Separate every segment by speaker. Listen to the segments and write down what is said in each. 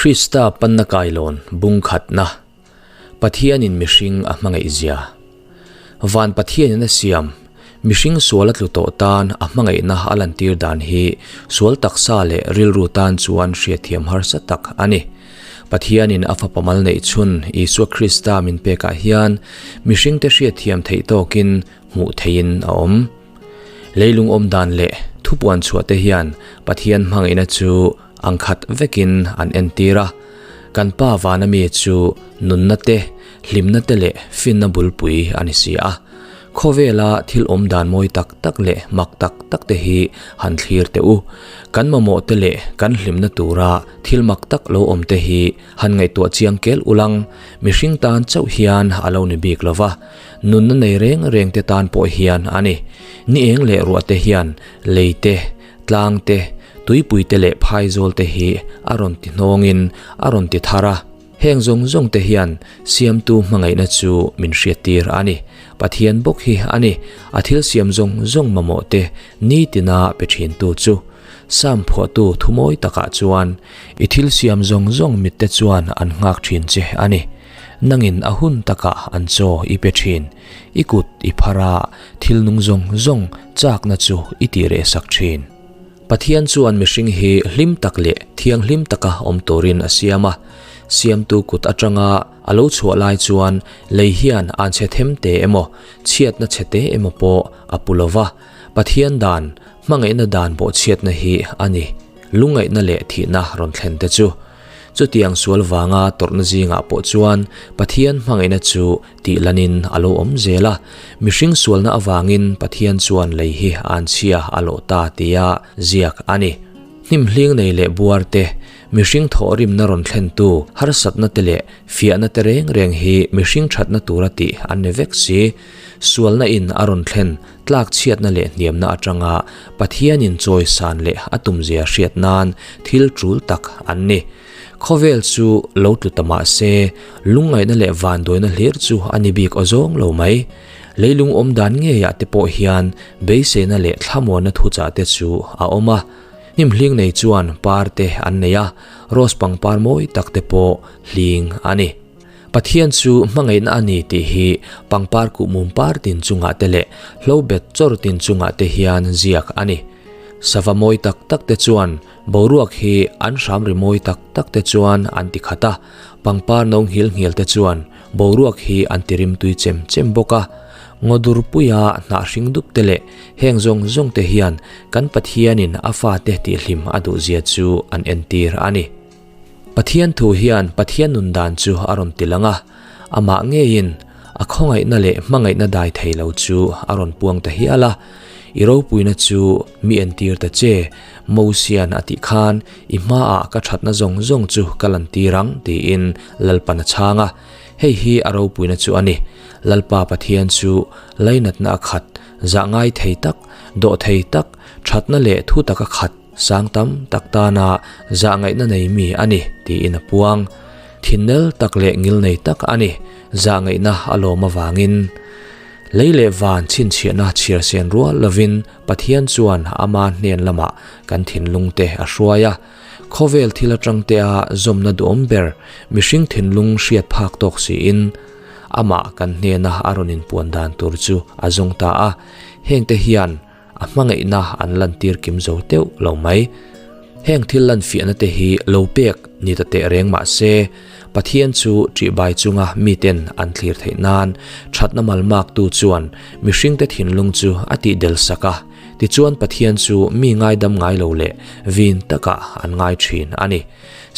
Speaker 1: Krista panna kailawn bung khatna, Pathianin mihring a hmangaih zia. Van Pathianin a siam, mihring sual a tlu tawh tan a hmangaihna a lantir dan hi sual taksa leh rilru tan chuan hriatthiam harsa tak a ni. Pathianin a Fapa mal neih chhun Isua Krista min pekah hian mihringte hriatthiam theih tawkin hmuh theihin a awm. Leilung awm dan leh thupuan chhuah te hian Pathian hmangaihna chu ang khat vekin an entir a. Kan Pa vana mi chu nunna te, hlimna te leh finna bulpui a ni si a. Khawvela thil awm dan mawi tak tak leh mak tak tak te hi han thlir teh u. Kan mamawh te leh kan hlimna tura thil mak tak lo awm te hi han ngaihtuah chiang kel ulang, mihring tan chauh hian a lo ni bik lo va. Nunna nei reng reng te tan pawh hian a ni. Ni eng leh ruah te hian lei te, tlang te, tuipui te leh phaizawl te hi a rawn ti hnawngin a rawn ti thar a. Heng zawng zawng te hian Siamtu hmangaihna chu min hriattir a ni. Pathian bawk hi a ni, a thil siam zawng zawng mamawh te nitina pe thintu chu. Sam phuahtu thumawi takah chuan, I thil siam zawng zawng mitte chuan an nghak thin che a ni. Nangin a hun takah an chaw i pe thin, i kut i phar a, thil nung zawng zawng chakna chu i tih reh sak thin. Pathian chuan mihring hi hlim tak leh thianghlim taka awm turin a siam a. Siamtu kut atanga a lo chhuah lai chuan lei hian an chhe them te emaw, chhiatna chhe te emaw pawh a pu lo va. Pathian dan, hmangaihna dan bawhchhiatna hi a ni, lungngaihna leh thihna rawn thlen te chu. Chutiang sual vanga tawrhna zingah pawh chuan Pathian hmangaihna chu tih lanin a lo awm zel a. Mihring sualna avangin Pathian chuan lei hi an chhia a lawh ta tia ziak a ni. Hnim hling nei leh buar te, mihring thawhrimna rawn thlentu harsatna te leh fiahna te reng reng hi mihring thatna tura tih an ni vek si. Sualna in a rawn thlen tlak chhiatna leh hniamna atanga Pathianin chawisan leh a tumzia hriat nan thil tul tak an ni. Khawvel chu lo tlu ta mah se, lungngaihna leh vanduaina hlir chu a ni bik awzawng lo mai. Leilung awm dan ngeiah te pawh hian beiseina leh thlamuanna thuchah te chu a awm a. Hnimhling nei chuan par te an nei a, rose pangpar mawi tak te pawh hling a ni. Pathian chu hmangaihna a ni tih hi pangpar kuhmum par tin chungah te leh hlo bet chawr tin chungah te hian ziak a ni. Sava mawi tak tak te chuan boruak hi an hram ri mawi tak tak te chuan an ti khat a, pangpar no nghil nghil te chuan boruak hi an ti rimtui chem chem bawk a. Ngawdur puia hnah hring dup te leh heng zawng zawng te hian kan Pathianin a fate tihhlim a duhzia chu an entir a ni. Pathian thu hian Pathian nun dan chu a rawn ti lang a, amah ngeiin a khawngaihna leh hmangaihna dai thei lo chu a rawn puang ta hial a. I ropuina chu mi entir ta che, Mosian a tih khan i hmaah ka thatna zawng zawng chu ka lantir ang tiin Lalpan a chhang a. Hei hi a ropuina chu a ni, Lalpa Pathian chu lainatna a khat, zah ngai thei tak, dawh thei tak, thatna leh thu taka khat, Sang tam tak tana zahngaihna nei mi a ni tiin a puang. Thinnel tak leh ngilnei tak a ni, zahngaihna a lawm avangin. Lei leh van chhinchhiahna chhiar sen rual lovin Pathian chuan ama hnen lamah kan thinlungte a hruai a. Khawvel thil atangtea zawmna duhawm ber mihring thinlung hriat phak tawk siin amah kan hnena a rawn inpuan dan tur chu a zawng ta a. Hengte hian A hmangaihna an lantir kim zo teuh lo mai. Heng thil lanfiahna te hi lo pek ni ta teh reng mah se, Pathian chu ṭihbai chunga miten an thlir theih nan ṭhatna malmaktu chuan mihringte thinlung chu a tihdel sak a, tichuan Pathian chu mi ngaidam ngai lo leh vin takah an ngai ṭhin a ni.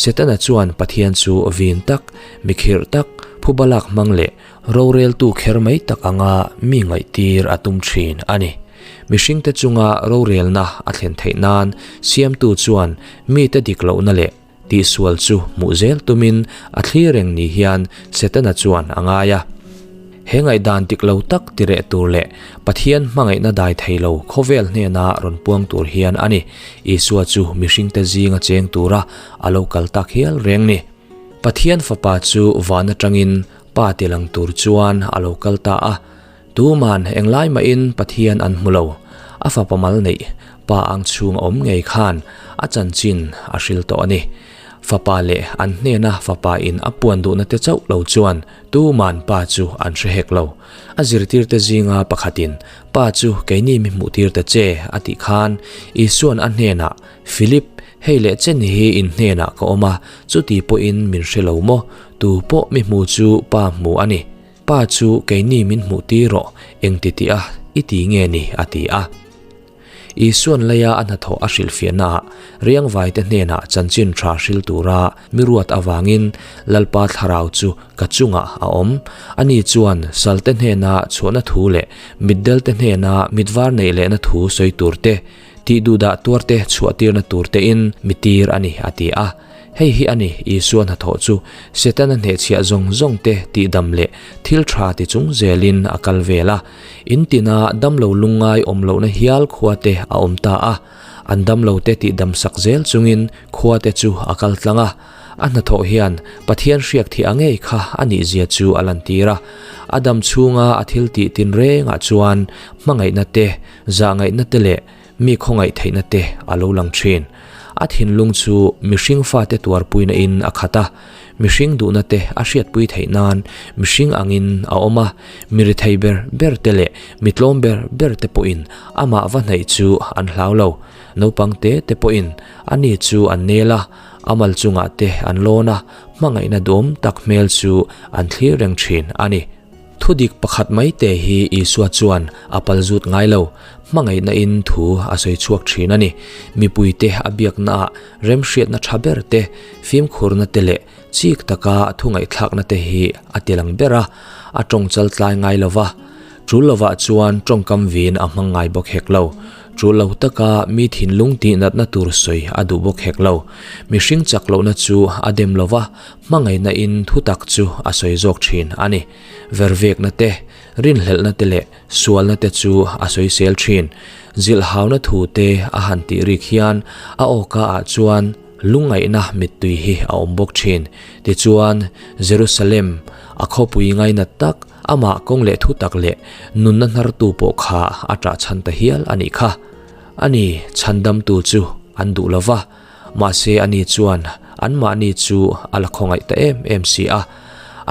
Speaker 1: Setana chuan Pathian chu vin tak, mikhirh tak, phubalak hmang leh Roreltu kher mai tak anga mi ngaihtir a tum thin a ni. Mihringte chunga rorelna a thlen theih nan Siamtu chuan mite dik lohna leh tihsual chu hmuh zel tumin a thlir reng ni hian Setana chuan a ngai a. He ngaihdan dik lo tak tireh tur leh Pathian hmangaihna dai thei lo khawvel hnena rawn puang tur hian a ni Isua chu mihringte zinga cheng tura a lo kal tak hial reng ni. Pathian Fapa chu van atangin Pa ti lang tur chuan a lo kal ta a, tuman englai mahin Pathian an hmu lo. A fapa mal neih, pa ang chhung a awm ngei khan a chanchin a hril tawh a ni. Fapa leh an hnena Fapa in a puan duhna te chauh lo chuan tuman Pa chu an hre hek lo. A zirtirte zinga pakhatin, Pa chu keini mi hmuhtir ta che, a tih khan Isua'n a hnenah, Philip, hei leh chen hi in hnenah ka awm a, chuti pawhin min hre lo maw? Tu pawh mi hmu chu Pa hmu a ni. Pa chu keini min hmuhtir rawh, engti tih a i ti nge ni? a ti a. Isua'n leia a hnathawh a hrilhfiahnaah riangvaite hnenah chanchin tha hril tura mi ruat avangin Lalpa thlarau chu ka chungah a awm. Ani chuan salte hnena chhuahna thu leh mitdelte hnena mitvar neih lehna thu sawi tur te, tihduhdah tuarte chhuahtirna tur tein mi tir a ni, a ti a. Hei hi a ni, Isua hnathawh chu Setana hnehchhiah zawng zawng te tihdam leh thil tha ti chung zelin a kal vel a. In tina damlo lungngai awm lohna hial khua te a awm ta a. An damlo te tihdam sak zel chungin khua te chu a kal tlang a. A hnathawh hian Pathian hriak thih a ngei kha a nih zia chu a lantir a. A dam chhunga a thil tih tinrengah chuan hmangaihna te, zahngaihna te leh Mi khawngaih theihna te a lo lang thin. A thinlung chu mihring fate tuarpuina in a khat a, mihring duhna te a hriatpui theih nan mihring angin a awm a, mi rithei ber ber te leh mi tlawm ber ber te pawhin amah va hnaih chu an hlau lo. Naupang te te pawhin ani chu an nel a, a mal chungah te an lawn a, hmangaihna duhawm tak hmel chu an thlir reng thin a ni. Thudik pakhat mai te hi Isua chuan a pal zut ngai lo, hmangaihna in thu a sawi chhuak thin a ni. Mipuite a biaknaah remhriatna tha ber te, fimkhurna te leh chik taka thu ngaihthlakna te hi a tilang ber a, a tawng chal tlai ngai lo va. Tul lovah chuan tawngkam vin a hmang ngai bawk hek lo. Tul lo taka mi thinlung tihnatna tur sawi a duh bawk hek lo. Mihring chak lohna chu a dem lo va, Hmangaihna in thutak chu a sawi zawk thin a ni. Vervekna te, rinhlelhna te leh sualna te chu a sawi sel thin. Zilhhauna thu te a han tih rik hian a awka ah chuan lungngaihna mittui hi a awm bawk thin. Tichuan, Jerusalem, a khawpui ngainat tak, amah kawng leh thutak leh nunna hnartu pawh kha a ṭah chhan ta hial a nih kha. Ani, chhandamtu chu an duh lova. Mahse ani chuan anmahni chu a la khawngaih ta em em si a,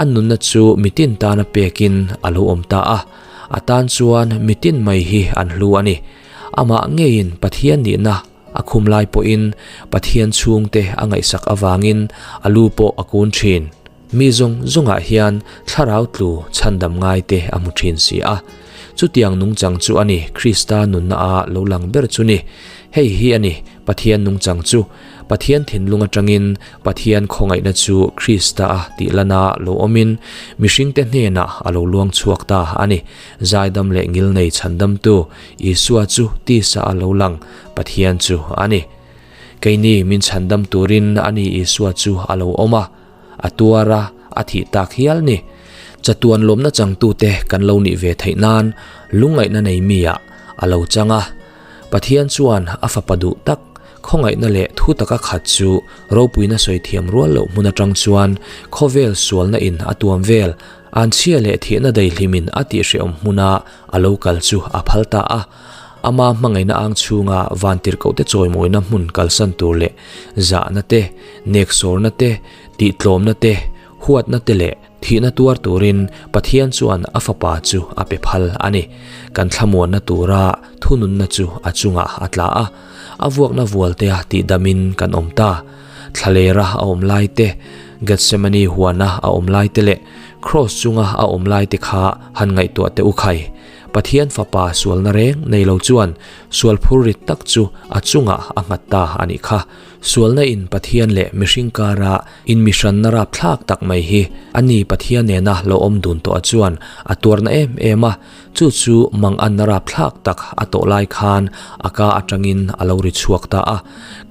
Speaker 1: a nunna chu mitin tana pekin a lo awm ta a, a tan chuan mitin mai hi an hlu a ni. Amah ngeiin Pathian nihna a khum lai pawhin Pathian chhungte a ngaihsak avangin a lu pawh a kun thin. Mi zawng zawngah hian thlarau tlu chhandam ngaite a hmu thin si a. Chutiang nungchang chu a ni Krista nunna a lo lang ber chu ni. Hei hi a ni Pathian nungchang chu. Pathian thinlung atangin Pathian khawngaihna chu Krista a tih lana lo awmin mihringte hnenah a lo luang chhuak ta a ni. Zaidam leh ngilnei chhandamtu Isua chu tisa a lo lang Pathian chu a ni. Keini min chhandam turin a ni Isua chu a lo awm a. A tuar a, a thih tak hial ni. Chatuan lawmna changtute kan lo nih ve theih nan lungngaihna nei mi-ah a lo chang a. Pathian chuan a fapa duh tak, khawngaihna leh thu taka khat chu ropuina sawi thiam rual loh hmun atang chuan khawvel sualna in a tuam vel, anchhia leh thihna daihlimin a tihhrehawm hmuna a lo kal chu a phal ta a. Ama hmangaihna ang chhunga vantirhkohte chawimawina hmun kalsan tur leh zahna te, neksawrna te, tihtlawmna te, huatna te leh thihna tuar turin Pathian chuan a Fapa chu a pe phal a ni. Kan thlamuanna tura thununna chu a chungah a tla a, a vuakna vualtea tihdamin kan awm ta. Thlalera a awm lai te, Gethsemane huana a awm lai te leh Kraws chunga a awm lai te kha han ngaihtuah teh u khai. Pathian Fapa sualna reng nei lo chuan sual phur rit tak chu a chungah a nghat ta a nih kha. Sualna in Pathian leh mihring kara inmihranna rapthlak tak mai hi a ni Pathian nena lo awm dun tawh a chuan a tuarna em em a, chu chu manganna rapthlak tak a tawh lai khan a ka atangin a lo ri chhuak ta a,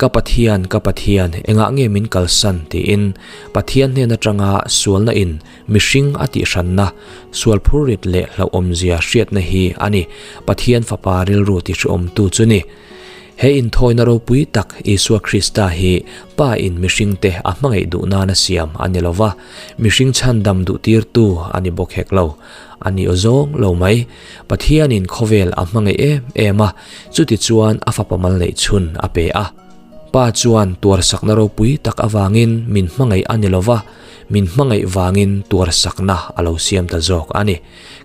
Speaker 1: Ka Pathian, ka Pathian, engah nge min kalsan? tiin Pathian hnen atanga sualna in Mihring a tihhranna, sual phurrit leh hlauhawmzia hriatna hi a ni, Pathian Fapa rilru tihhrehawmtu chu ni. He inthawina ropui tak Isua Krista hi Pa in mihringte a hmangaih duh nana siam a ni lo va, mihring chhandam duhtirtu a ni bawk hek lo. A ni aw zawng lo mai. Pathianin khawvel a hmangaih em em a, chutichuan a Fapa mal neih chhun a pe a. Pa chuan tuarsakna ropui tak avangin min hmangaih a ni lo va, min hmangaih vangin tuarsakna a lo siam ta zawk a ni.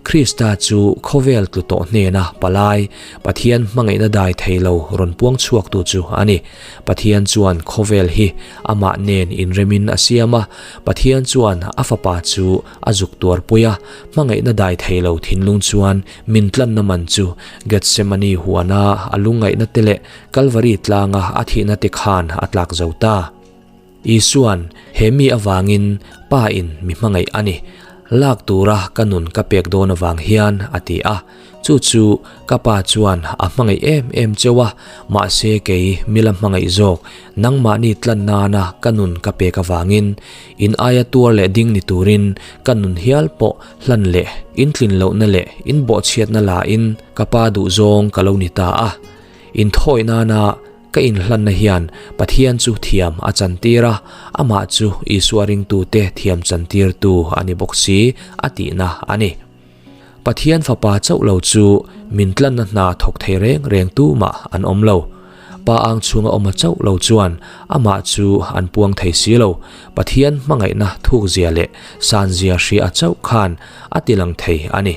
Speaker 1: Krista chu khawvel tlu tawh hnena palai, Pathian hmangaihna dai thei lo rawn puang chhuaktu chu a ni. Pathian chuan khawvel hi amah nen inremin a siam a, Pathian chuan a Fapa chu a zuk tuarpui a, hmangaihna dai thei lo thinlung chuan min tlanna man chu Gethsemane huana a lungngaihna te leh Kalvari tlanga a thihna te khan a tlak zo ta. Isua'n he mi avangin Pa in mi hmangaih a ni, lak tura ka nun ka pek dawn avang hian a ti a. Chu chu ka Pa chuan a hmangaih em em cheu a, mahse kei mi la hmangaih zawk nangmahni tlan nana ka nun ka pek avangin in aia tuar leh ding ni turin ka nun hial pawh hlan leh in tlin lohna leh in bawhchhiatna la in ka Pa duhzawng ka lo ni ta a. Inthawi nana ka inhlanna hian Pathian chu thiam a chantir a, amah chu Isua ringtute thiam chantirtu a ni bawk si a tihna a ni. Pathian Fapa chauh lo chu min tlanna hna thawk thei reng reng tumah an awm lo. Pa ang chhunga awma chauh lo chuan amah chu an puang thei si lo. Pathian hmangaihna thukzia leh sanzia hria chauh khan a tilang thei a ni.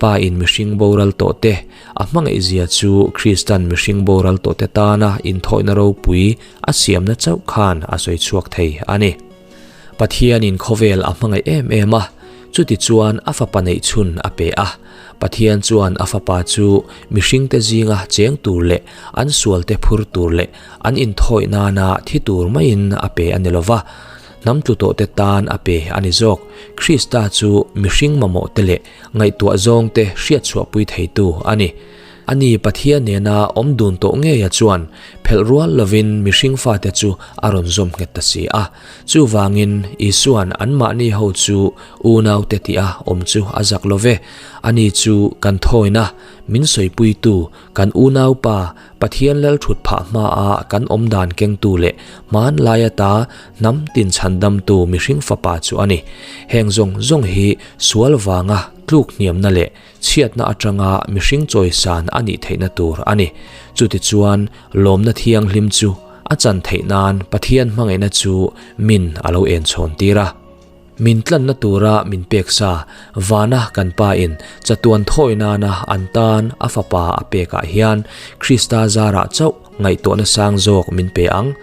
Speaker 1: Pa in mihring boral tawh te A hmangaihzia chu Kristan mihring boral tawhte tana inthawihna ropui a siamna chauh khan a sawi chhuak thei a ni. Pathianin khawvel a hmangaih em em a, chutichuan a fapa neih chhun a pe a. Pathian chuan a fapa chu mihringte zinga cheng tur leh an sualte phur tur leh an inthawih nana thi tur maiin a pe a ni lo va, hnam tlu tawhte tan a pe a ni zawk. Krista chu mihring mamawhte leh Ngaihtuah zawngte hriatchhuahpui theitu a ni. Ani Pathian nena awm dun tawh ngeia chuan phelh rual lovin mihring fate chu a rawn zawm nghet ta si a. Chuvangin Isua'n anmahni ho chu unaute tia awm chu a zak lo ve. Ani chu kan thawina, min sawipuitu, kan unaupa, Pathian lal thut phah hmaa kan awm dan kengtu leh hmanlai ata hnam tin chhandamtu mihring fapa chu a ni. Heng zawng zawng hi sual vanga tluk hniamna leh chhiatna atanga mihring chawisan a nih theihna tur a ni. Chutichuan lawmna thianghlim chu a chan theih nan Pathian hmangaihna chu min a lo enchhawn tir a. Min tlanna tura min pek sa, vana kan Pa in chatuan thawi nana an tan a Fapa a pekah hian Krista zarah chauh ngaihtuahna sang zawk min pe ang.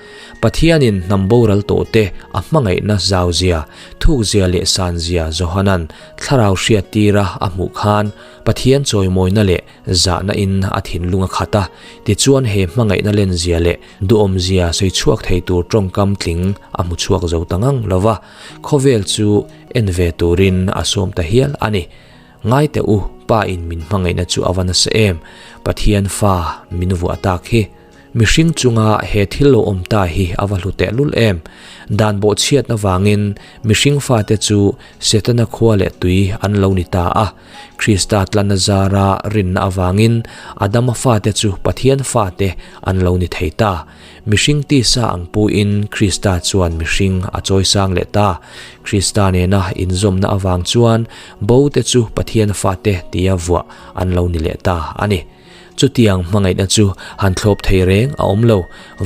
Speaker 1: Pathianin hnam boral tawhte a hmangaihna zauzia, thukzia leh sanzia Johanan thlarau hriattira a hmuh khan Pathian chawimawina leh zahna in a thinlung a khat a, tichuan he hmangaihna lenzia leh duhawmzia sawi chhuak thei tur tawngkam tling a hmu chhuak zo ta ngang lo va, khawvel chu en ve turin a sawm ta hial a ni. Ngai teh u, Pa in min hmangaihna chu a va nasa em, Pathian fa min vuah tak hi. Mihring chunga he thil lo awm ta hi a va hlu tehlul em? Dan bawhchhiatna vangin mihring fate chu Setana khua leh tui an lo ni ta a. Krista tlanna zara rinna avangin Adama fate chu Pathian fate an lo ni thei ta. Mihring tisa ang puin Krista chuan mihring a chawisang leh ta. Krista nena inzawmna avang chuan bote chu Pathian fate tia vuah an lo ni leh ta a ni. Chutiang hmangaihna chu han thlawp thei reng a awm lo.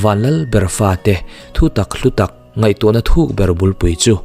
Speaker 1: Vanlal ber fate thu tak hlu tak ngaihtuahna thuk ber bulpui chu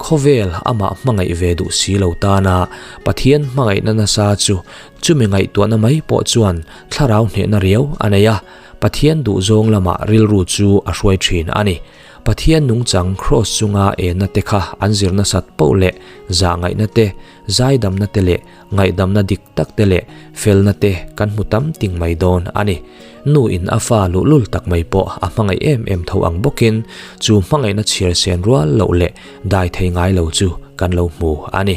Speaker 1: khawvel amah hmangaih ve duh si lo tana Pathian hmangaihna nasa chu chumi ngaihtuahna mai pawh chuan thlarau hnehna riau a nei a, Pathian duhzawng lamah rilru chu a hruai thin a ni. Pathian nungchang kraws chunga enna te kha an zir nasat poh leh zahngaihna te, zaidamna te leh Ngaihdamna dik tak te leh felna te kan hmu tam ting mai dawn a ni. Nu in a fa luhlul tak mai pawh a hmangaih em em tho ang bawkin chu hmangaihna chhiar sen rual loh leh dai thei ngai lo chu kan lo hmu a ni.